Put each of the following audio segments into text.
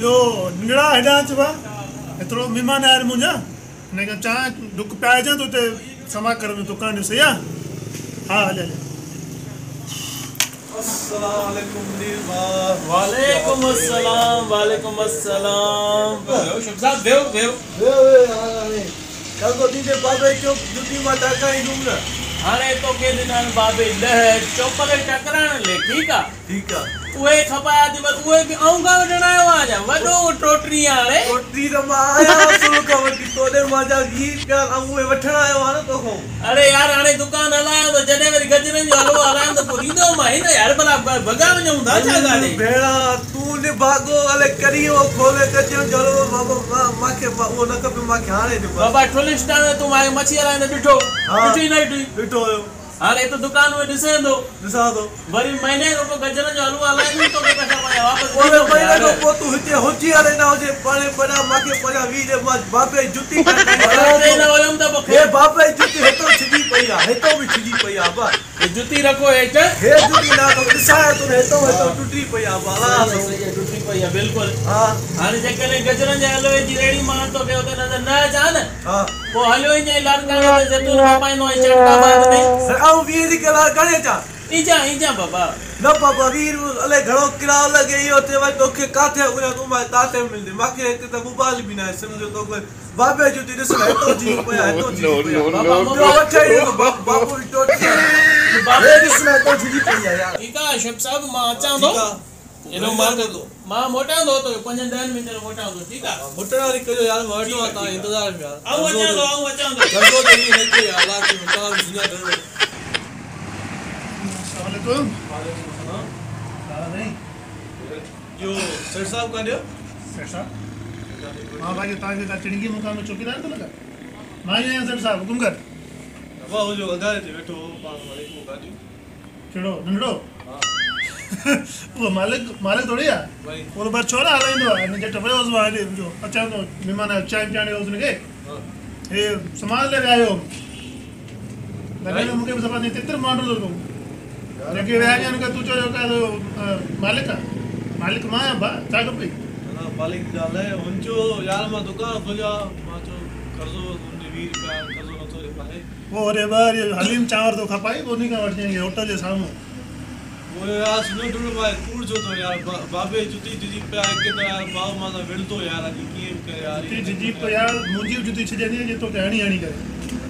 ٻيو ننڍڙا هيڏانهن اچ ڀاء، هيترو مهمان آيا آهن منهنجا، هن کي چانهه ڍڪ پيارجان ته اتي سما ڪرڻ جو دڪان جو صحيح آ؟ ها هلي هلي. السلام عليڪم منير ڀاء. وعليڪم السلام وعليڪم السلام. ويو شب صاحب ويو ويو. ويو ويو يار هاڻي قرضو ڏيندي بابي چوپ جتي مان ٽاڪائيندم نه. هاڻي توکي ڏنا آهن بابي 10 چوپل ٽڪرائڻ لئي ٺيڪ آ. ٺيڪ آ. اهي کپايا ٿي پر اهي به آئون کان وٺڻ آيو آهيان ڇا؟ وڏو ٽوٽري آ هاڻي. ٽوٽري ته مان آهيان اصل کان وٺي توڏي مان جا 20 رپيا آئون اهي وٺڻ آيو آهيان نه توکان. اڙي يار هاڻي دڪان هلايان ٿو جڏهن وري گجرن جو حلوو هلايم ته پوء ڏيندو مان هن يار ڀلا ڀڳا وڃون ٿا ڇا ڪاڏي. ڀيڻا تون نڀاڳو الائي ڪڏهن اهو کولي گجرن جو حلوو بابا مانکي اهو نه کپي مانکي هاڻي ڏي بس. بابا ٺلشتان ۾ تون مانکي مڇي هلائيندي ڏٺو ڏٺي نه ڏٺي. ڏٺو هيو. هاڻي ته دڪان ۾ ڏسين ٿو. ڏسان ٿو. وري مهيني کان پوء گجرن جو حلوو هلائيندم توکي پئسا پنهنجا واپس پوء ڏيندم مهيني يار. کان پوء تون هتي هجي الائي نه هجي پاڻهي پنهنجا مانکي پنهنجا 20 ڏي مان بابي جي جتي پر هتي نه هيم ته پوء هي بابي جي جتي هتو ڇڄي پئي آ هتو به ڇڄي پئي آ ابا. هي جتي رکو هيٺ. هي جتي نه تو ڏسايان ٿو نه هتو هتو ٽٽي پئي آ ابا الله صحيح صحيح ٽٽي پئي آ بلڪل. ها. هاڻي جيڪڏهن گجرن جي حلوي جي ريڙهي مان توکي اتي نظر نه اچان نه. ها. پوء هليو اينجين لاڙڪاڻي تي زيتون کپائيندو آهين چٽڪ آباد ۾. سر آئون 20 جي لاڙڪاڻي اچان. اينجان اينجان بابا. نه بابا 20 روپيا الائي گهڻو ڪرايو لڳي اهو ٿئي وري توکي ڪاٿي اڳيان تون مان ڪاٿي ملندي مانکي هڪ ته موبائل به ناهي سم جو توکي بابي جتي ڏس نه هتو جي پيا هتو جي پيا بابا ٻيو وٺي ئي نه بابو جي ٽوٽي بابي هي ڏس نه هتو جي پئي آ يار. ٺيڪ آ شب صاحب مان اچان ٿو. ٺيڪ آ. ايڏو مان مان موٽان ٿو توکي 5 10 منٽن ۾ موٽان ٿو ٺيڪ آ. موٽڻ واري ڪجو يار مان ويٺو آهيان توهان انتظار ۾ يار. آئون اچان ٿو آئون اچان ٿو. قرضو ته ائين نه ڪيو يار الله ڪري توهان به سڃا ڊرو. السلام عليڪم. وعليڪم السلام. ڇا سائين. اهو سيٺ صاحب ڪاڏي ويو؟ سيٺ صاحب مان باقي توهان کي ڪا چڻنگي مون کان چوڪيدار ٿو لڳان؟ مان ئي آهيان سيٺ صاحب حڪم ڪر. بابا هو جو اگهاڙي تي ويٺو هو پاڻ مالڪ مون ڪاڏي. ڪهڙو ننڍڙو؟ ها. اهو مالڪ مالڪ ٿوري آ. اهو ته بس ڇورا هلائيندو آ. هن جهٽ ويو هوس مان هيڏي جو اچان ٿو مهمان آيو چانهه پيارڻ ويو هوس هن کي. هي سماج لاء ويا آهيو. لڳي ٿو مونکي به صفا تتر مانڊو ٿو تون. جيڪي ويا آهن کي تون چيو ڪا مالڪ آ. مالڪ مان آهيان ڀاء ڇا کپي؟ نه مالڪ جي ڳالهه ناهي هن چيو يار مان دڪان کوليو آ مان چيو قرضو هن ڏي 20 رپيا قرضو نٿو ڏي پائي. پوء وري ٻاهر اهو حليم چانور ٿو کپائي پوء انهي کان وٺجانء اهي هوٽل جي سامهون. پوء يار سڃو ٽوڙ مان ڪوڙ ڇو ٿو يار بابي جتي ڊڄي پيا هڪ ته يار ڀاء مان سان وڙهندو يار اڄ ڪيئن به ڪري يار جتي ڊڄي پيا منهنجي به جتي ڇڄندي جي توکي هڻي هڻي ڪري.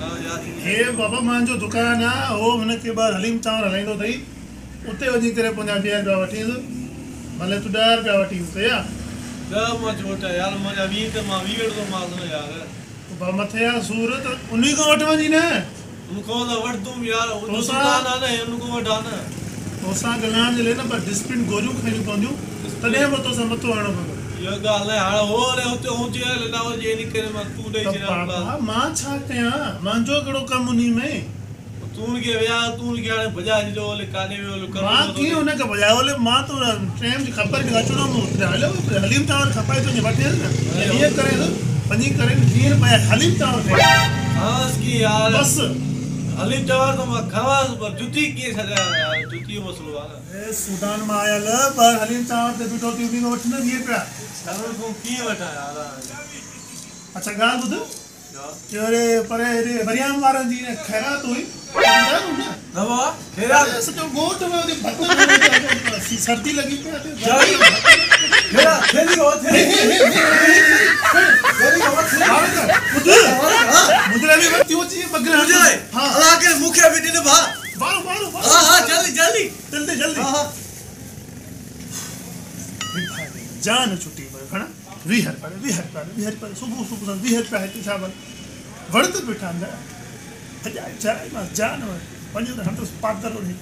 نه يار ائين هي بابا مانجو دڪان آ هو هن کي ٻاهر حليم چانور هلائيندو اٿئي اتي وڃي ڪري پنهنجا 20 رپيا وٺينس ڀلي تون 10 رپيا وٺي صحيح آ. 10 مان ڇو وٺان يار منهنجا 20 ته مان 20 وٺندومانس نه يار. بابا مٿي آ سور ته انهي کان وٺ وڃي نه. ان کان ته وٺندم يار ان جو دڪان آ نه ان کان وٺان نه. توسان ڳالهائڻ جي لاء نه پر ڊسپلن گوريون کائڻيون پونديون تڏهن به توسان مٿو هڻڻو پوندو. اها ڳالهه ناهي هاڻي هو الائي هتي هجي الائي نه هجي ان ڪري مان تون ڏئي ته ڇڏيان بابا مان ڇا ڪيان مانجو ڪهڙو ڪم انهي ۾. تون ان کي ويا تون ان کي هاڻي ڀڄائي ڇڏيو الائي ڪاڏي ويو الائي ڪرڻو مان ڪيئن ان کي ڀڄايو الائي مان ته ٽيم جي خبر کي اچڻو هو هليو حليم چانور کپائي ٿو وڃي وٺيس نه ائين ڪريس وڃي ڪري 20 رپيا حليم چانور کائي. کاوانس ڪيئن يار. بس. حليم چانور ته مان کاوانس پر جتي ڪيئن ڇڏيان يار جتي جو مسئلو آ نه. اي سوڊان مان آيل پر حليم چانور تي بيٺو ٿي انهي کان وٺ نه 20 رپيا. سرور کان ڪيئن وٺان يار. اڇا ڳالهه ٻڌ. چيو پري هيڏي وريام وارن جي خيرات هئي ٻڌايو نه. نه بابا خيرات. سڄو ڳوٺ ۾ اتي ڀت سردي لڳي پئي آهي. خيرات ٿيلهي هو ٿيلهي. ٿيلهي هو ٿيلهي. ٻڌ منهنجي لاء به ورتيون اچي ٻه منهنجي لاء الله ڪري مون کي به ڏن ڀاء. وارو وارو ها ها جلدي جلدي. جلدي جلدي. ها ها. جان ڇٽي پئي گهڻا 20 رپيا 20 رپيا 20 رپيا صبح صبح سان 20 رپيا هتي ڇا ڀل وڻ ته بيٺا آهن ڀڄائي ڇڏائي مان جان وڃي ته هڻندس پادر انهي.